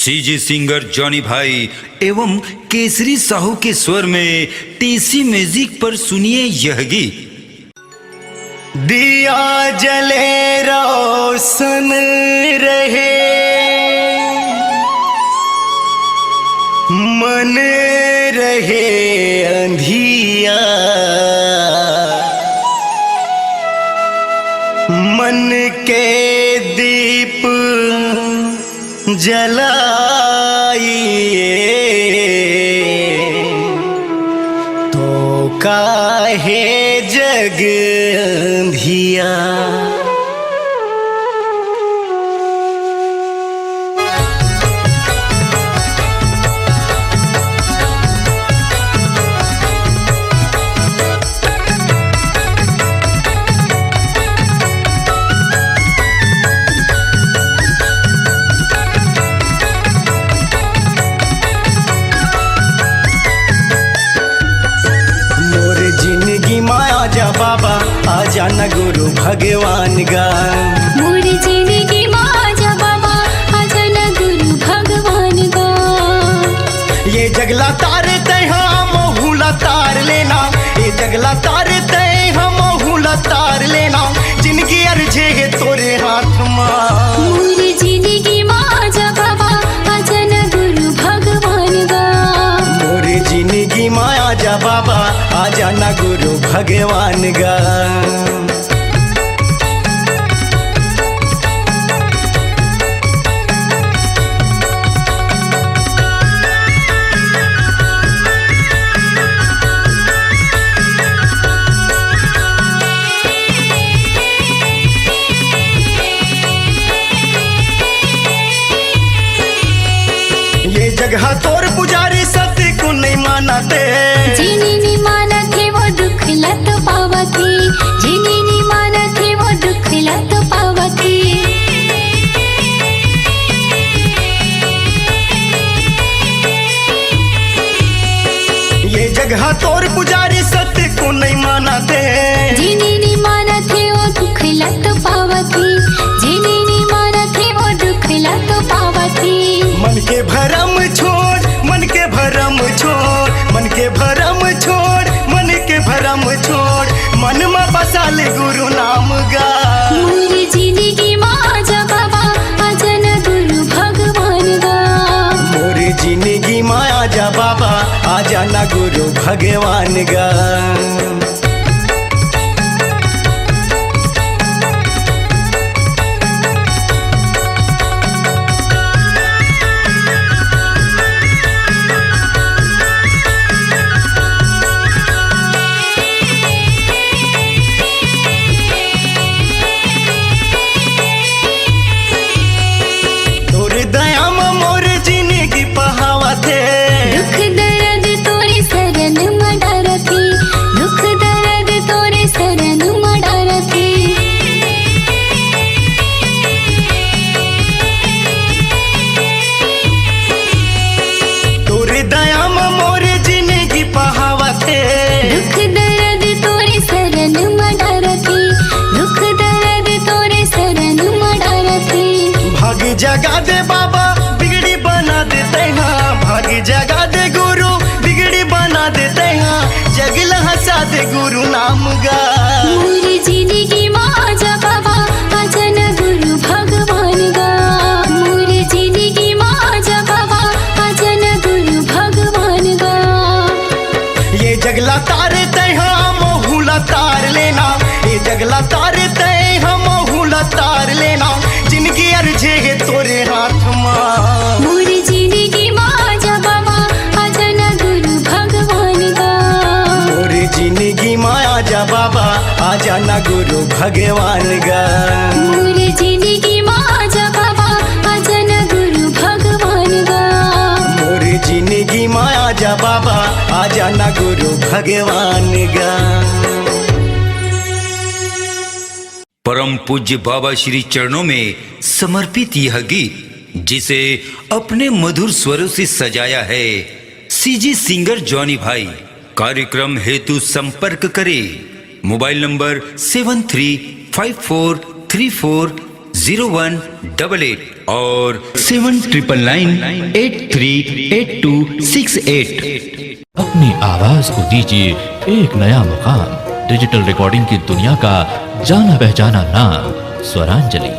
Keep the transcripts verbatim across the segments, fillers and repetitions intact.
CG singer Johnny भाई एवं केसरी साहू के स्वर में टीसी म्यूजिक पर सुनिए यह गीत। दिया जले रोशन रहे, मन रहे अंधिया, मन के दीप जलाइए तो काहे जग अंधिया। मोर जिंदगी मा आजा बाबा, आजा न गुरु भगवान गा। मोर जिंदगी मा आजा बाबा, आजा न गुरु भगवान गा। ये जगला तार तैहा, महूला तार लेना, ये जगला तार तैहा, महूला तार लेना। जिंदगी अर्जे हे तोरे हाथ मा। मोर जिंदगी मा आजा बाबा, आजा न गुरु भगवान गा। मोर जिंदगी मा आजा बाबा, आजा न गुरु भगवान गा। ये जगह तोर पुजारी सती को नहीं मानते। जिनी नी मानत हे वो दुख ला तो पावत हे, जिनी नी मानत हे वो दुख ला तो पावत हे। ये जगह तोर पुजारी सती को नहीं मानते। जिनी नी मानत हे वो दुख ला तो पावत हे, जिनी नी मानत हे वो दुख ला तो पावत हे। मन के भरम छोड़, मन के भरम छोड़, मन के भरम छोड़, मन के भरम छोड़, मन मा बसा ले गुरु नाम गा। मोर जिंदगी मा आजा बाबा, आजा न गुरु भगवान गा। मोर जिंदगी मा आजा बाबा, आजा न गुरु भगवान गा। तोर दया म मोर जिंदगी पहावत हे। दुख दर्द तोरे शरण म डारत हे, दुख दर्द तोरे शरण म डारत हे। तोर दया म मोर जिंदगी पहावत हे। दुख दर्द तोरे शरण म डारत हे, दुख दर्द तोरे शरण म डारत हे। भाग जगा दे बाबा, बिगड़ी बना दे तैहा, भाग जगा दे गुरु, बिगड़ी बना दे तैहा, जग ला हंसा दे गुरु नाम गा। मोर जिंदगी मा आजा बाबा, आजा न गुरु भगवान गा। मोर जिंदगी मा आजा बाबा, आजा न गुरु भगवान गा। ये जगला तार तैहा, महूला तार लेना, ये जगला तार तैहा, महूला तार लेना। जिंदगी अर्जे हे तोरे हाथ मा। मोर जिंदगी मा आजा बाबा, आजा न गुरु भगवान गा। मोर जिंदगी मा आजा बाबा, आजा न गुरु भगवान गा। मोर जिंदगी मा आजा बाबा, आजा न गुरु भगवान गा। मोर जिंदगी मा आजा बाबा, आजा न गुरु भगवान गा। परम पूज्य बाबा श्री चरणों में समर्पित यह गीत, जिसे अपने मधुर स्वरों से सजाया है सीजी सिंगर जॉनी भाई। कार्यक्रम हेतु संपर्क करें mobile number seven three five four three four zero one double eight और seven triple nine eight three eight two six eight. अपनी आवाज को दीजिए एक नया मुकाम। डिजिटल रिकॉर्डिंग की दुनिया का जाना पहचाना नाम स्वरांजलि,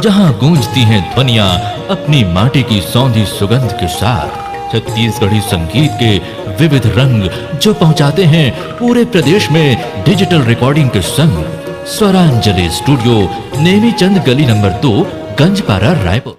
जहां गूंजती हैं ध्वनियां अपनी माटी की सौंधी सुगंध के साथ। छत्तीसगढ़ी संगीत के विविध रंग जो पहुंचाते हैं पूरे प्रदेश में डिजिटल रिकॉर्डिंग के संग। स्वरांजलि स्टूडियो, नेमीचंद गली नंबर दो, गंजपारा, रायपुर।